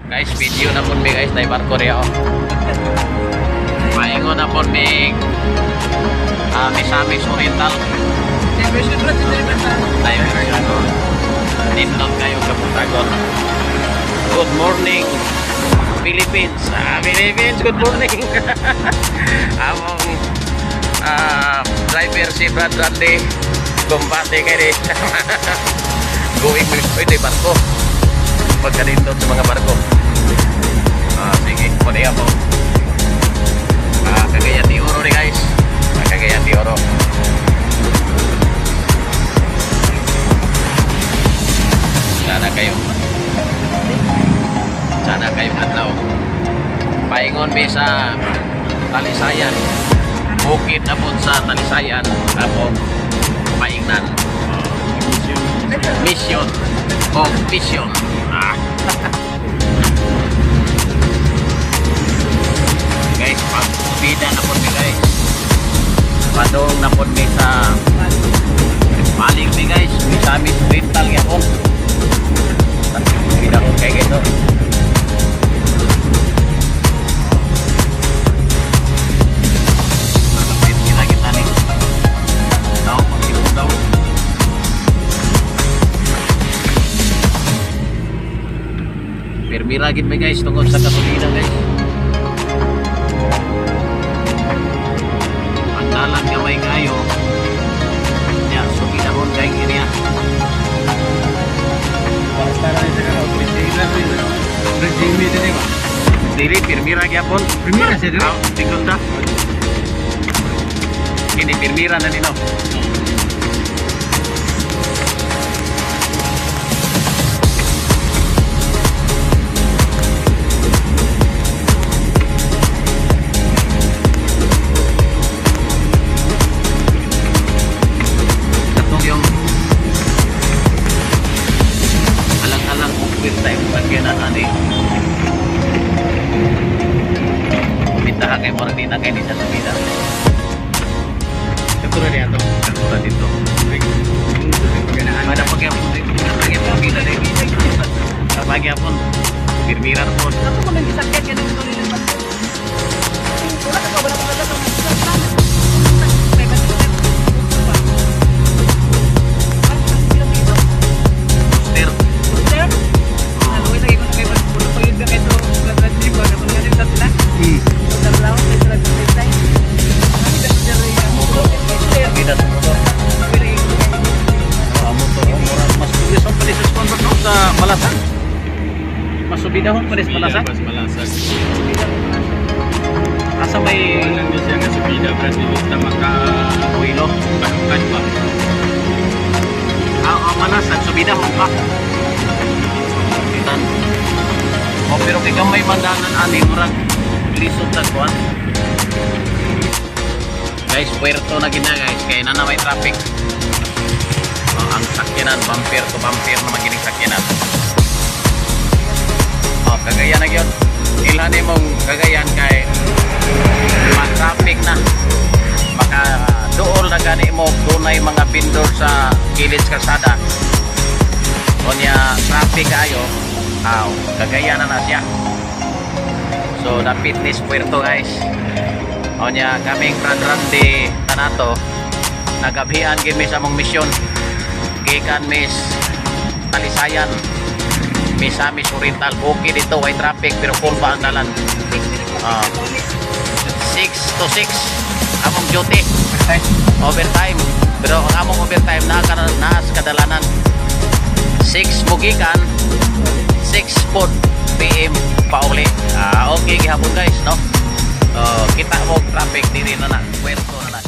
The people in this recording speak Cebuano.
Guys, video na pud mi, guys, na barko riya oh. Paingon na pud mi Misamis Oriental. Diversion road, diversion. Diversion road. Nindot kayo kabutagon. Good morning, Philippines. Ah, Philippines, good morning. Among driver si Brad Randy. Kumbate kay ni. Going pwede barko. Pagkanindot sa mga barko. Ah, sige, pwede mo. Ah, Cagayan de Oro ni, guys. Ah, Cagayan de Oro. Sana kayong adlaw. Paingon mi sa Talisayan. Bukid na po sa Talisayan. Among paingnan. Mission. O mission. Ah. Guys, pagbida na po mi, guys. Padong na po mi sa Balik mi, guys. Misamis Oriental gyapon. Bida ko kay guys oh. Malapit kita kita ni. Daw, pag daw. Pirmira gid mi, guys, tungod sa gasolina, guys. Ang dalan gamay kayo. Ya, sugidahon kay kiniya. Basta lang sa Regime din ba? Dili pirmira gyapon. Pirmira siya dili? Ah, tingnan ta. Kini pirmira na nino. Katong yung alang-alang overtime pag na ani. Pintaha kay murag di na kay ni sa subida. Ito na niya to. Katura dito. Ganahan. Ada pagyapon dito. Pagyapon kita dito. Pagyapon. Pirmira na po. Ako ko nang gisakyan yan ang tuloy ng barko. Wala ka ba wala ka ba may balik ba? Booster. Sir, ano lagi ko na kay barko ko yun kay to Brad ba na mga sa sila. Sa lawa sa sila sa sila. Ano ba sa Motor. Kita sa motor. Oh, ang motor. Oh, murag mas tulis ang palis sa sponsor no, sa Malasag. Mas subidahon palis Malasag. Mas malasag. Asa may Wala ni siya nga subida brad dili ta maka Huilo. balukan ba. Ah, ang Malasag subidahon pa. Kitan. Oh, pero kay gamay mandanan ani murag lisod sa kuan. Guys, puerto na gina, guys, kay na may traffic. Oh, ang sakyanan bumper to bumper naman gining sakyanan. Oh, Cagayan na gyud. Ilhan nimong Cagayan kay ma-traffic na. Maka dool na gani mo dunay mga vendor sa gilid sa kalsada. Unya traffic kayo. Aw, Cagayan na na siya. So, dapit ni Puerto, guys. Unya kaming Brad Randy Tanato nagabhian gid mi sa among misyon. Gikan mis Talisayan, Misamis Oriental. Okay dito, way traffic pero full pa ang dalan. Ah. 6 to 6 among duty. Overtime. Pero ang among overtime na naas kadalanan. 6 mugikan, 6 pod PM pauli. Ah, okay gihapon, guys, no? So, kita mo traffic diri na na, puerto na na.